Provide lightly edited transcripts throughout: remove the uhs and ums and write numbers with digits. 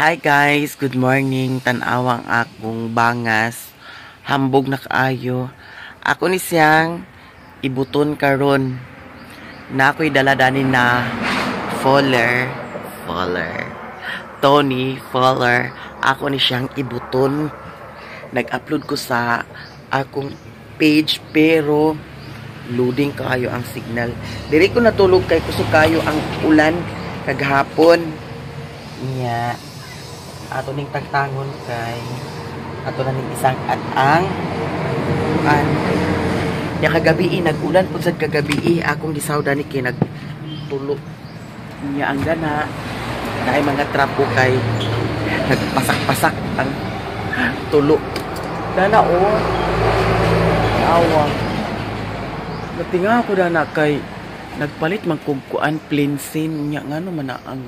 Hi guys, good morning. Tan-awang akong bangas. Hambog na kaayo. Ako ni siyang ibuton karon. Na ako'y dala dani na Fuller. Fuller. Tony Fuller. Ako ni siyang ibuton. Nag-upload ko sa akong page pero loading kaayo ang signal. Diri ko natulog kay kusog kayo ang ulan kagahapon. Nya ato ning tagtangon kay ato na ning isang at ang kuan. Nya kagabi nag-ulan pud sad kagabi, akong gisawda ni kay nagtulo. Nya ang gana naay mga trapo kay nagpasak-pasak ang tulo. Dana oh. Awa. Natinga ako dana kay nagpalit man kog kuan plinsin nya ngano man na ang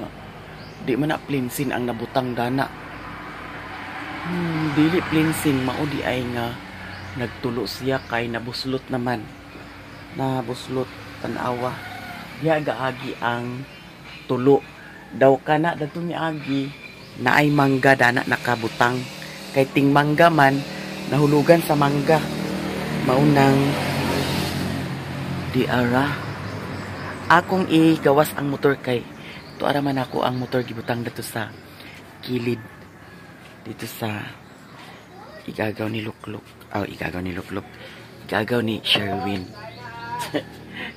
di man na plinsin ang nabutang dana. Dili plinsin mao di ay nga nagtulo siya kay nabuslot naman. Nabuslot tan-awa. Diha gaagi ang tulo. Daw kana dadto miagi naay mangga dana nakabutang. Kay ting mangga man nahulugan sa mangga. Maunang di ara. Akong igawas ang motor kay tuara man ako ang motor gibutang dito sa kilid dito sa igagaw ni Lukluk. Oh, igagaw ni Lukluk. Igagaw ni Sherwin.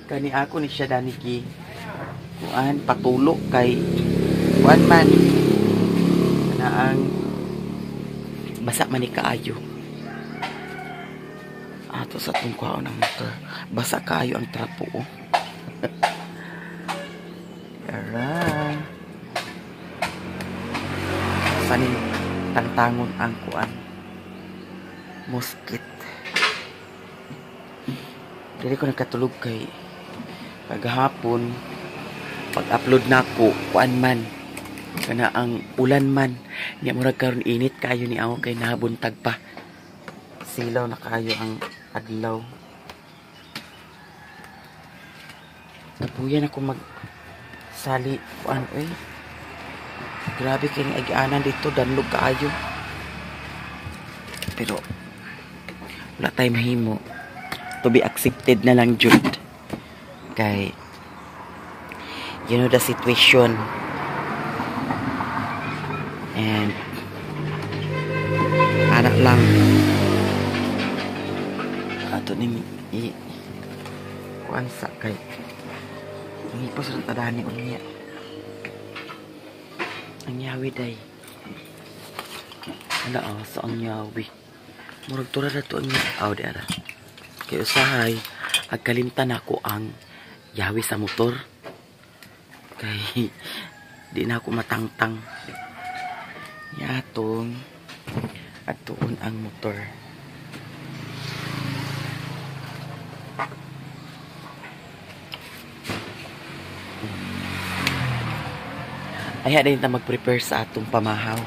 Kani ako ni siya dani gi kuan patulo kay kuan man na ang basa man ni kaayo. Ato sa atong kuhaon ang motor. Basa kaayo ang trapo oh. Ara. Sanin tangtangon ang kuan. Muskit. Dili ko nagkatulog kay kagahapon pag-upload nako kuan man kana ang ulan man. Nya murag karon init kaayo ni ako kay nabuntag pa. Silaw na kaayo ang adlaw. Napuyan ako mag sali kuan oy. Grabe kay nga agianan dito, danlog kaayo. Pero wala tay mahimo. To be accepted na lang jud. Kay you know the situation. And anak lang ato ning i kuan sa kay hipos rin tadani unya. Ang yawi day. Ala ah, sa ang yawi. Murag tura na to ang yawi. Aw, di ara. Kay usahay, agkalimtan ako ang yawi sa motor. Kay di na ako matangtang. Yatong atuon ang motor. Ay, din ta mag-prepare sa atong pamahaw.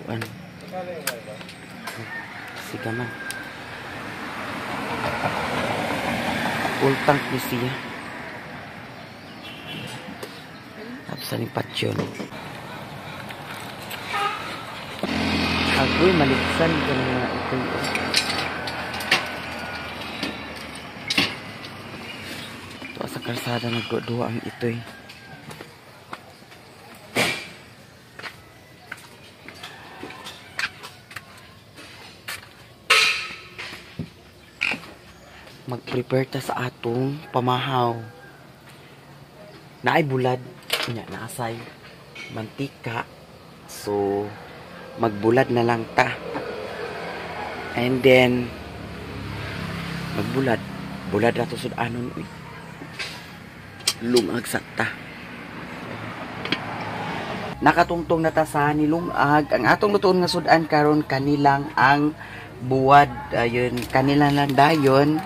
Kuan. Siga man. Full tank ni siya. Tapos aning patyon. Agoy, maliksan ka na ito. Ito sa Kalsada nagduwa ang itoy. Mag-prepare ta sa atong pamahaw. Naay bulad, nya naasay mantika. So magbulad na lang ta. And then magbulad. Bulad ra to sud-anon uy. Lungag sa ta. Nakatungtong na ta sa nilungag. Ang atong lutoon nga sud-an karon kanilang ang buwad. Ayun, kanila lang dayon.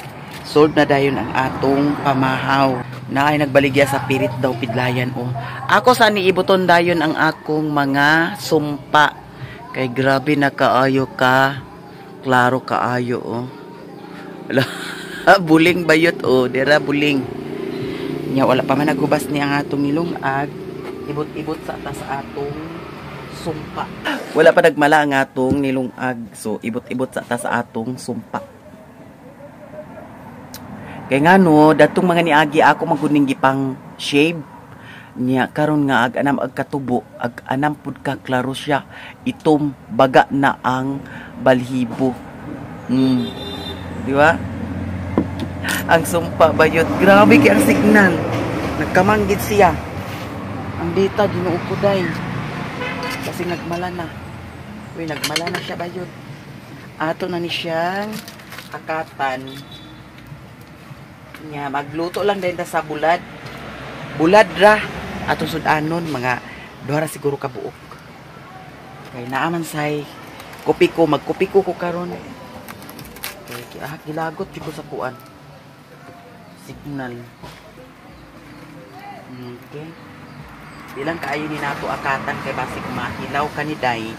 Sold na dayon ang atong pamahaw. Na ay nagbaligya sa pirit daw pidlayan oh. Ako sa niibuton dayon ang akong mga sumpa. Kay grabe na kaayo ka. Klaro kaayo oh. Buling bayot oh, dira buling. Nya wala pa man naghubas ni ang atong nilungag. Ibot-ibot sa ta sa atong sumpa. Wala pa nagmala ang atong nilungag. So ibot-ibot sa ta sa atong sumpa. Kay ngano datong mga niagi ako maguning gipang shave niya karon nga ag anam ag katubo ag anam pud ka klaro siya itom baga na ang balhibo. Di ba? Ang sumpa bayot grabe kay ang signal. Nagkamanggid siya. Ang data Ginoo ko day. Kasi nagmala na. Uy, nagmala na siya bayot. Ato na ni siyang akatan. Nya magluto lang din ta sa bulad. Bulad ra atong sud-anon mga duha ra siguro ka buok. Kay naa man say kopiko, magkopiko ko karon. Kay gilagot jud ko sa kuan. Signal. Okay. Bilang kaayo ni nato akatan kay basig mahilaw kaniday.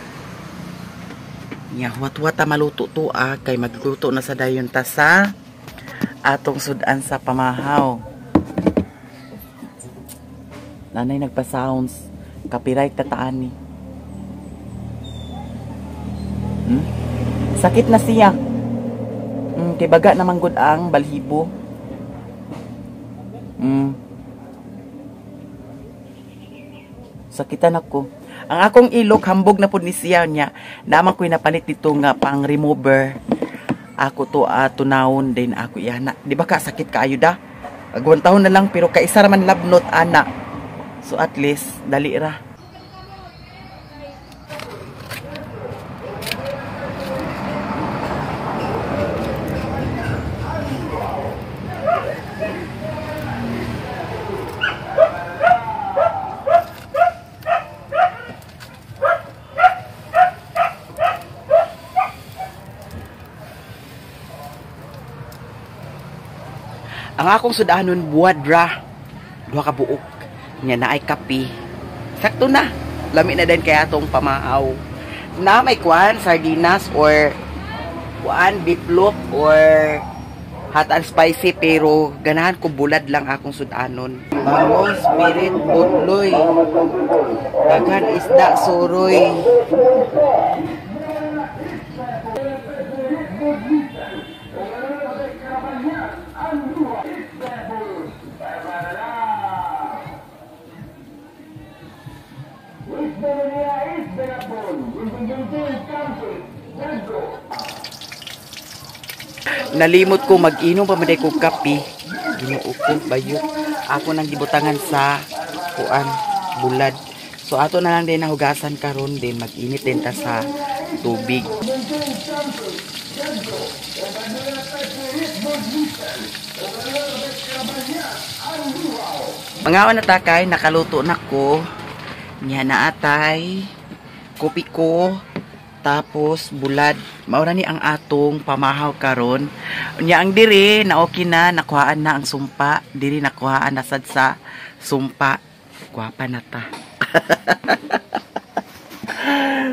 Nya huwat-huwat ta maluto to kay magluto na sa dayon ta sa atong sudan sa pamahaw. Nanay nagpa-sounds. Copyright tataan ni. Sakit na siya. Kay baga naman gud ang balhibo. Sakitan ako. Ang akong ilok hambog na pud ni siya niya. Naman ko'y napalit dito nga pang remover. Ako to tunawon din ako ihana. Di ba ka sakit kaayo da? Agwan taon na lang pero kaisa ra man labnot ana. So at least dali ra. Ang akong sudanon buwad ra. Duha ka buok. Nya naay kape. Sakto na. Lami na din kaya atong pamahaw. Na may kuan sardinas or kuan beef loaf or hot and spicy pero ganahan ko bulad lang akong sudanon. Bangos, spirit, budloy. Daghan isda, suroy. Nalimot ko mag-inom pa man ko kape. Ginoo ko bayot. Ako nang gibutangan sa kuan bulad. So ato na lang din nahugasan karon din mag-init din ta sa tubig. Mangaon na ta kay nakaluto na ko. Nya na atay kopi ko. Tapos bulad. Maura ni ang atong pamahaw karon. Unya ang diri na okay na, nakuhaan na ang sumpa. Diri nakuhaan na sad sa sumpa. Gwapa na ta.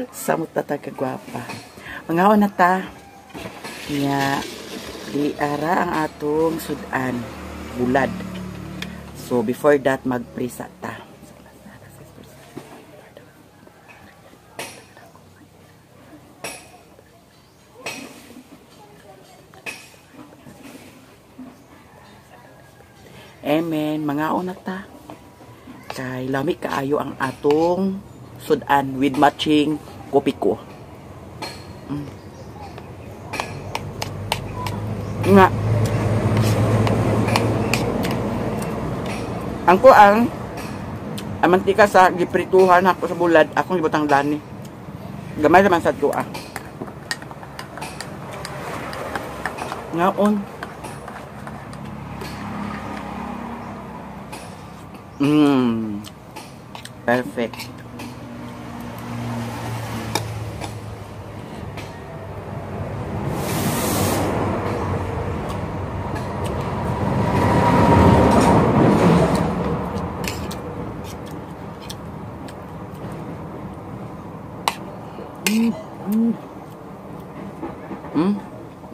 Samot na ta kagwapa. Mangaon na ta. Nya di ara ang atong sudan bulad. So before that magprisa ta. Amen. 9, mangaon na ta. Kay lami kaayo ang atong sudan with matching kopi ko. Nga. Ang kuang ang mantika sa giprituhan ako sa bulad, akong gibutang dani. Gamay naman sa tuwa. Ngaon. Perfect.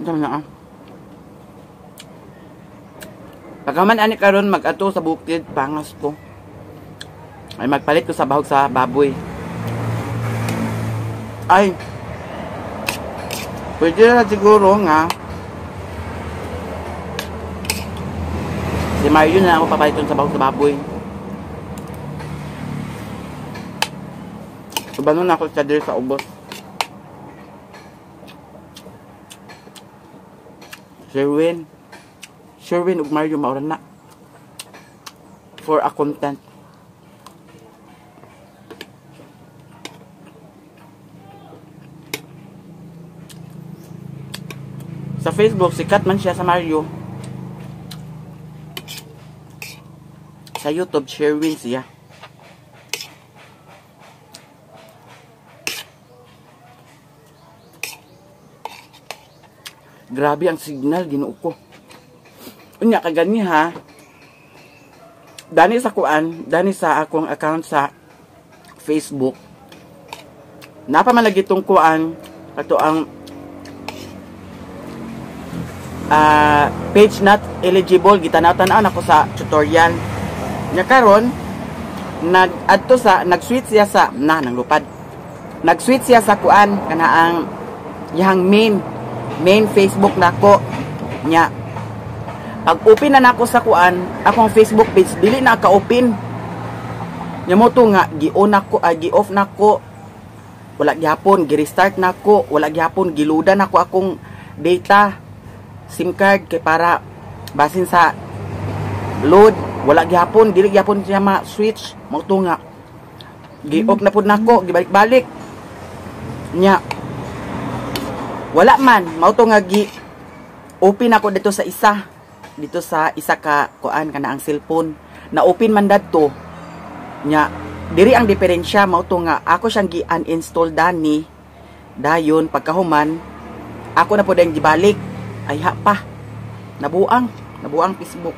Dami na ah. Pagkaman ani karon mag-ato sa bukid, pangas ko. Ay magpalit ko sa bahog sa baboy. Ay. Pwede na siguro nga. Si Mario na ako papaliton sa bahog sa baboy. Subanon na ako sa diri sa ubos. Sherwin. Sherwin ug Mario mauran na. For a content. Sa Facebook, sikat man siya sa Mario. Sa YouTube, Sherwin siya. Grabe ang signal, Ginoo ko. Unya kagani ha. Dani sa kuan, dani sa akong account sa Facebook. Napa man lagi tong kuan ato ang page not eligible, gitanaw-tanaw nako sa tutorial. Nya karon nag-adto sa nag-switch siya sa na nang lupad. Nag-switch siya sa kuan kana ang iyang main Facebook nako. Nya pag open na nako sa kuan, akong Facebook page dili na ka-open. Nya mo to nga gi-on nako, gi-off nako. Wala gihapon, gi-restart nako, wala gihapon giloadan nako akong data SIM card kay para basin sa load, wala gihapon, dili gihapon siya ma-switch. Mo to nga gi-off na pud nako, gibalik-balik. Nya wala man, mao to nga gi-open ako dito sa isa. Dito sa isa ka kuan kana ang cellphone na open man dadto. Nya diri ang diferensya, mao to nga ako siyang gi-uninstall dani, dayon pagkahuman ako na pud ang gibalik. Ay ha pa, nabuang Facebook,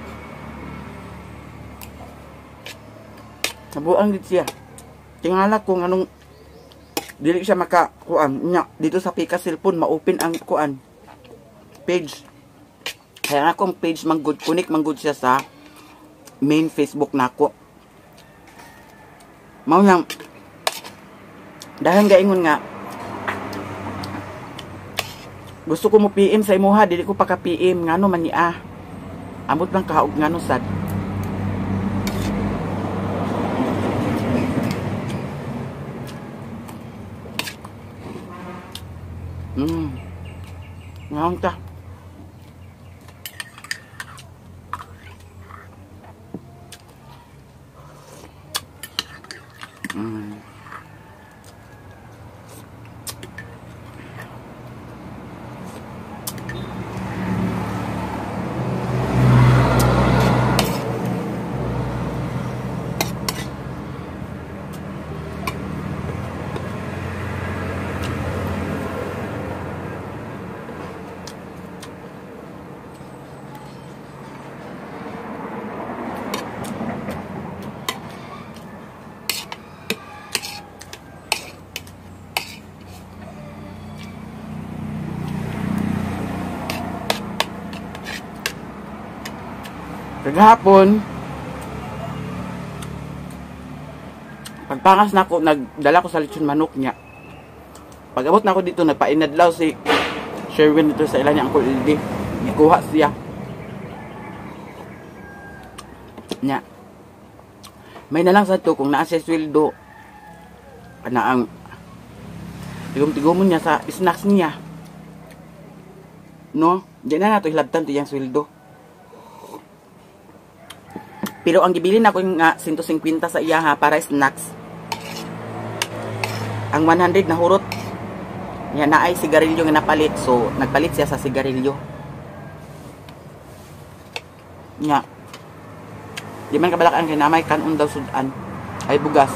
nabuang gid siya. Tingala ko nganong dili siya maka kuan. Nya dito sa pika cellphone ma-open ang kuan page. Kaya nga akong page manggod, connect manggod siya sa main Facebook nako. Mao nang dahil gaingon nga gusto ko mo PM sa imuha, dili ko pa ka PM ngano man niya. Amot lang kaog ngano sad. Ngaon ta. Kagahapon, pagpangas na ako, nagdala ko sa lechon manok niya. Pag-abot na ako dito, nagpainadlaw si Sherwin dito sa ilan niya, Uncle Ildi. Gikuha siya. Nya. May na lang sa to kung naa siya sweldo kana ang tigom-tigomon niya sa snacks niya. No? Di na nato hilabtan to iyang sweldo. Pero ang gibilin ako nga 150 sa iya ha para snacks. Ang 100 na hurot. Nya naay sigarilyo nga napalit, so nagpalit siya sa sigarilyo. Nya. Di man kabalakan kay namay kanon daw sudan ay bugas.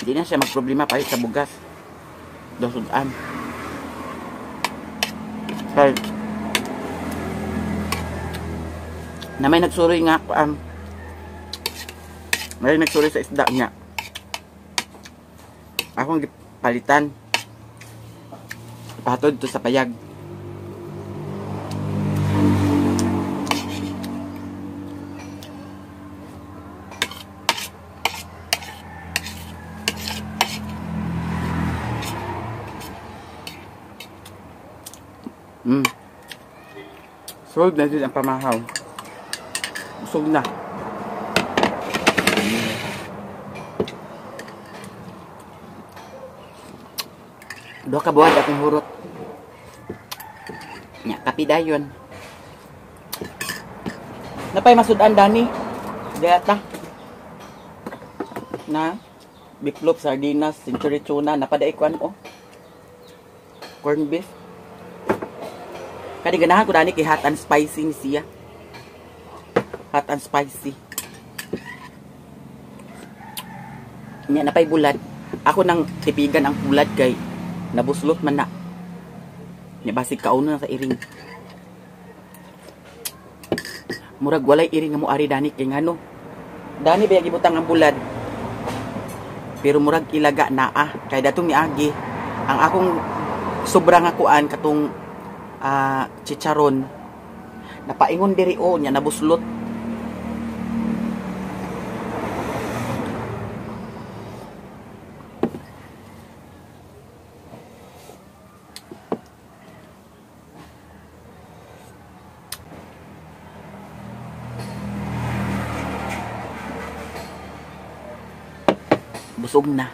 Di na siya magproblema palit sa bugas. Daw sudan. Kay na may nagsuroy nga may nagsuroy sa isda niya. Akong gipalitan. Patod to sa payag. Sold na din ang pamahaw. Busog na. Duha ka buhat akong hurot. Nya, kapi dayon. Napay masudan dani. Dayata. Na biklop, sardinas, century tuna, napaday kuan oh. Corn beef. Kani ganahan ko dani kay hot and spicy ni siya. Hot and spicy. Nya napay bulad. Ako nang tipigan ang bulad kay nabuslot man na. Nya basig kauno na sa iring. Murag walay iring nga moari dani kay ngano. Dani ba gibutang ang bulad? Pero murag ilaga naa kay datong niagi ang akong sobra nga kuan katong chicharon napaingon diri o nya nabuslot. Busog na.